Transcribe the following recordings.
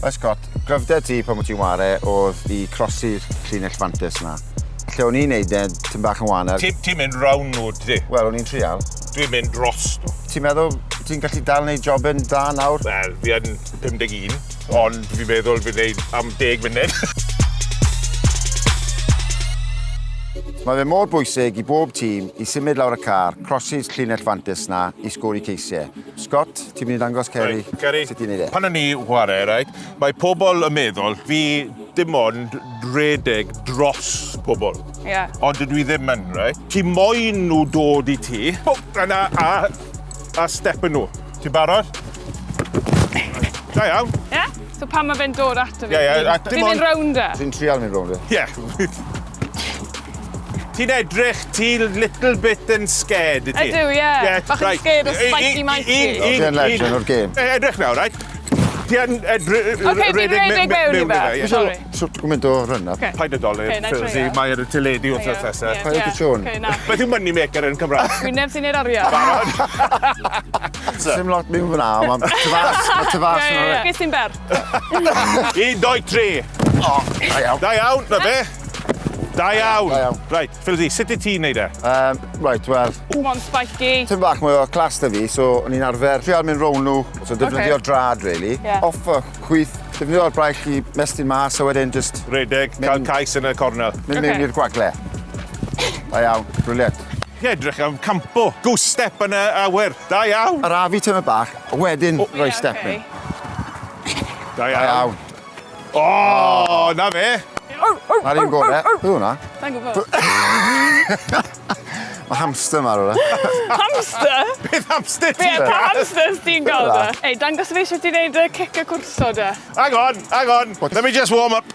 Right, Scott, gryfder ti pan wyt ti'n ware oedd i crosi'r llinell fantes 'na. Lle o'n i'n neud e, tym bach yn wahanol. Ti'n mynd round nhw, ti? Wel, o'n i'n trial. Dwi'n mynd dros nhw. Ti'n meddwl ti'n gallu dal neud jobyn da nawr? Wel, fi yn 51, ond fi'n meddwl fi'n neud am 10 munud. Mae fe mor bwysig i bob tîm i symud lawr y car, crosi'r llinell fantes 'na i sgori ceisiau. Scott, ti'n mynd i dangos Ceri, right, Ceri sut i wneud e? Pan o'n i chwarae, right, mae pobl yn meddwl fi dim ond redeg dros pobl. Yeah. Ond dydw i ddim yn, right? Ti moyn nhw dod i ti, bwp, yna, a step yn nhw. Ti'n barod? Da iawn. Ie? Yeah? So pan mae fe'n dod ato fi, Ie, ie, a dim fi'n mynd ond- rownd e? Ti'n trial mynd rownd e? Ie. Ti'n edrych, ti'n little bit yn scared, ydy? Ydw, ie. Bach yn scared o Spiky Mikey. Ti'n legend o'r gêm. Edrych nawr, right? Ti yn Ocê, fi'n rhedeg mewn i fe. ie. Sorry. Sut gymaint o run-up? Ocê. Paid â dolur, Ocê, na i Filzy, trio. mae ar y teledu wrth nesaf. Paid â Siôn. Ocê, na. Beth yw money maker yn Cymraeg? Wyneb sy'n neud arian. Sim lot mewn fyna, ond mae tu fas, mae tu fas Ie, yn ie, ie. ore. Ges i'n ber. 1, 2, 3. Da iawn. Da iawn, na fe. Da iawn. Da iawn. Right, Filzy, sut wyt ti'n neud e? Right, wel, Come on, Spiky. Tipyn bach mwy o class 'da fi, so o'n i'n arfer trial mynd rownd nhw, so defnyddio'r drad, really. Ie. Off y chwith, defnyddio'r braich i mestyn mas, a wedyn just Redeg, cael cais yn y cornel. mynd mewn Ocê. i'r gwagle. Da iawn, brilliant. Ti edrych am campo. Goose step yn y awyr. Da iawn. Arafu tymed bach, a wedyn rhoi Ie, step ocê. mewn. Da Da iawn. iawn. O, na fe. Na'r un gore. Beth hwnna? Sa'n gwybod. Mae hamster yma rhywle. Hamster? Beth hamster ti? Be, pa hamsters ti'n gael Dyna. de? Ei, dangos i fi sut i wneud y cic y cwrso de. Hang on, hang on. Let me just warm up.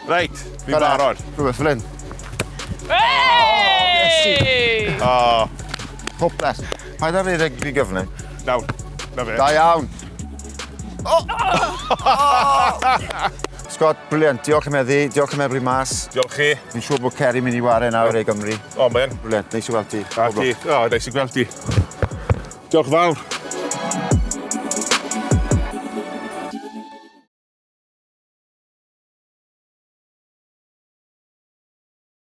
Reit, fi'n barod. Rhywbeth fel hyn. Hey! O, Hopeless. Paid â rhedeg rhy gyflym. nawr, na fe. Da iawn. Oh! Scott, brilliant. Diolch am heddi. Diolch am ebru mas. Diolch chi. Fi'n siŵr bod Ceri mynd i ware nawr i Gymru. O, mae'n. Brilliant. Neis i weld ti. A ti. O, neis i gweld ti. Diolch fawr.